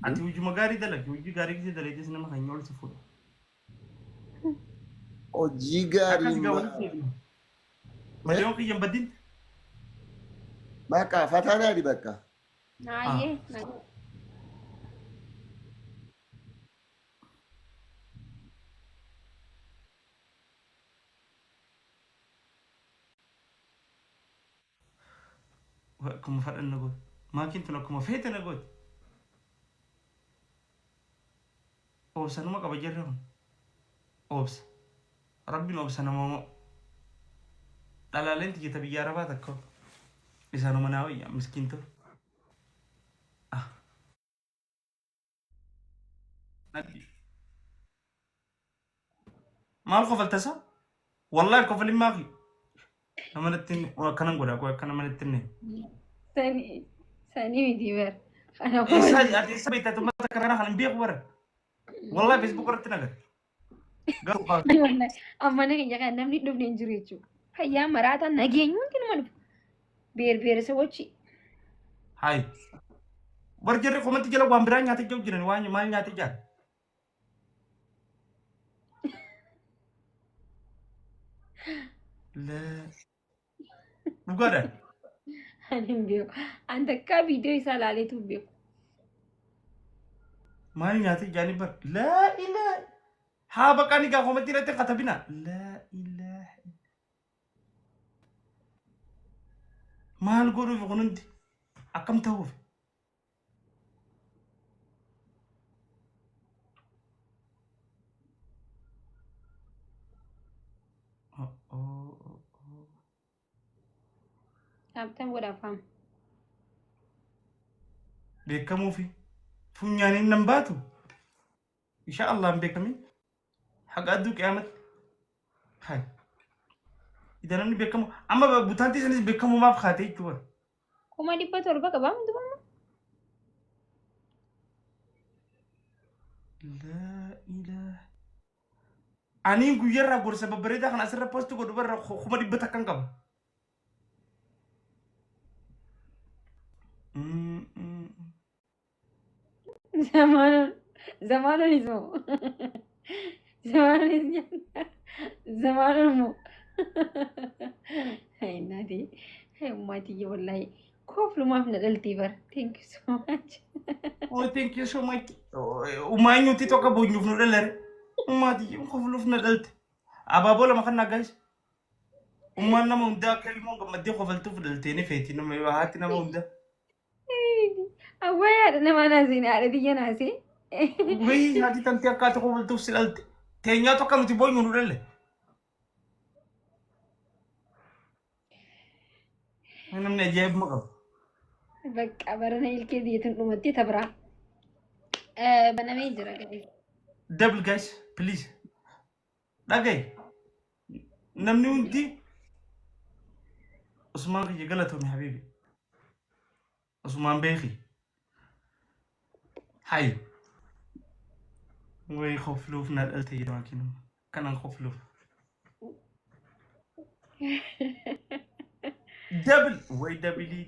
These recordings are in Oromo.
Ati hojuma gaarii dalagi. Hojii gaarii gisee dalagdes nama keenya ol si fuudha. Hojii gaarii Akkas gaa walitti deebina. Miliyoon kiyya hin badin. Bakka fataa naadi bakka. Naayyee. Akkuma fadhan na gooti. Maakiin tun akkuma feete na gooti. Obsa numa qaba jarri kun. Obsa. Rabbiin obsa nama moo. Dhalaaleen tiyya ta biyya arabaa takka. Isaanuma naa wayya miskiintota. Ah. Nadhi. Maal kofaltasa? Wallahi kofalin maafi. Nama natti akkanan godha qoy akkana nama natti hin. Sanii sanii miti bar. Kana Eessa ati eessa beekta ati ummata kana kan hin beeku bara. Wallahi Facebook irratti nagar. Garuu Wallahi amma na keenya kan namni dhufne hin jiru jechuudha. Fayyaa maraataa nageenyi hundi numa dhufu. Beer beeresabochi. Hai. Bar jarri komanti jala waan biraa nyaatee jiru jiran waan maal nyaatee jira? Dhugaadha. Ani hin beeku. An takkaa viidiyoo isaa ilaaleetu hin beeku. Maal nyaatee jaanii bar? Laa ilaa. Haa baqaa ni gaa komantii irratti katabina. Laa ilaa. Maal godhuuf kun hundi? Akkam ta'uuf? Oh, oh, oh, oh. Taaptaap godhaa faam. Beekamuufi funyaaniin nan baatu. Insha Allah hin beekamin. Haga adduu qiyaamatti. Hai. Ida namni beekamu amma butaantii sanis beekamu maaf kaate jechuudha. 700,000 qabaa hundumama. Laa ilaaha. Aniin guyyarraa gorsa babbareedaa kana asirra posti godhu barra 100,000 qaba. Mm, mm. Zamaanoon zamaanoonis moo zamaanoonis nyaata zamaanoon moo hay naati hay ummaatii wallahi kooflumaaf na dhaltii bara thank you so much. Oh, thank you so much. Umaa nyuti tokko boonyuuf nu dhalare. Ummaatii kofluuf na dhalte. Abaaboo lama kan guys. Ummaan nama hundaa akka ilmoon gammaddee kofaltuuf dhaltee ni feeti nama haati nama hundaa. Awwaa haadha namaa naasee haadha tiyya naasee. Wayii haati tantee akka ati kofaltuuf si dhalte. Teenyaa tokko nuti boonyu nu dhalle. Namni ajaa'ibuma qaba. Bakka barana ilkee biyyattiin dhumattee tabraa. Banamee jira guys. Double guys, please. Dhagayi. Namni hundi Usmaan kiyya galatoomi habiibi. Usmaan beeki. Hayi. Way kofluuf na dhalte yeroo akinuma. Kanan kofluuf. Double. Way double.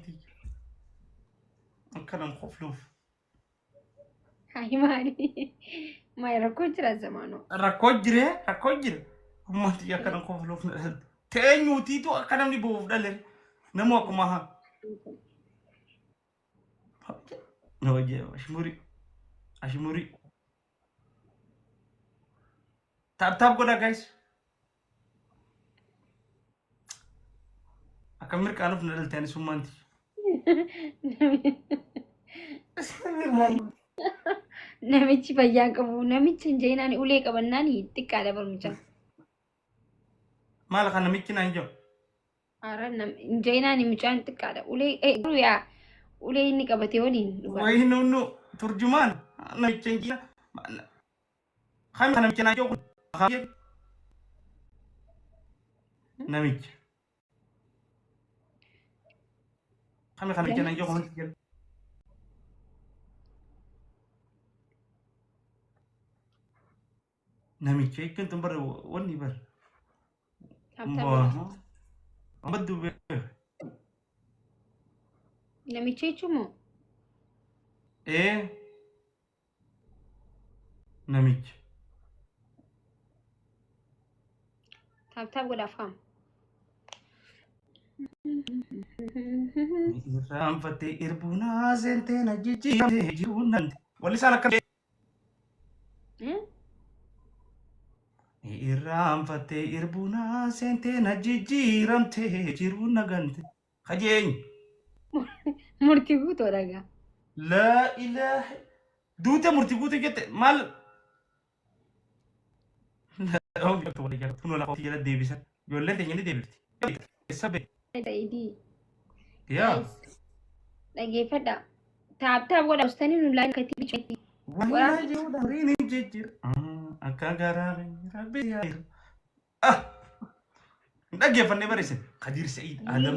Akkanan kofluuf. Hayi maali? Maali rakkoo jira zamaanoo? Rakkoo jire rakkoo jire. Ummati akka nan kofluuf na dhalte. Teenyuutiitu akka namni bo'uuf dhale. Namu akkuma haa. Hojii ashmurii. Ashmurii. Taap taap godhaa guys. Akka mirqaanuuf na dhalte ani summaanti. Namichi fayyaa hin qabu. Namichi hin jeenaan ulee qabannaan xiqqaadha barumsa. Maal kan namichi naan jiru? Ara hin jeenaan mucaan xiqqaadha. Ulee garuu yaa ulee inni qabate waliin dhugaa. Wayii nu turjumaan namicha hin jiru. Kan namicha naan jiru kun namicha. Kami kan namicha naan jiru kun jedhu. Namicha jechuun tun bara wanni bara. Taaptaa godha. Badduu beeku. Namicha jechuun moo? Ee. Namicha. Tap tap godhaaf kaa'am. Irraanfattee irbuunaa seentee na jijjiiramtee jiruun nante. Wallisaan akka irraanfattee irbuunaa seentee na jijjiiramtee jiruun na gante. Kajeenya. Murtii guutuu dhagaa. Laa ilaaha. Duute murtii guutuu jette maal? Jala deebisan. Ijoolleen teenya ni deebifti. Eessa bee? Idii. Yaa. Guys. Dhageeffadha. Tap tap godha. Ustanii nu laayii katti bicheetti. Wallaahi jiruudha horiin hin jijjiiru. Akka garaa rabbi yaa'iru. Ah! Hin dhaggeeffannee barreessin. Kadiir Sa'iid Adam.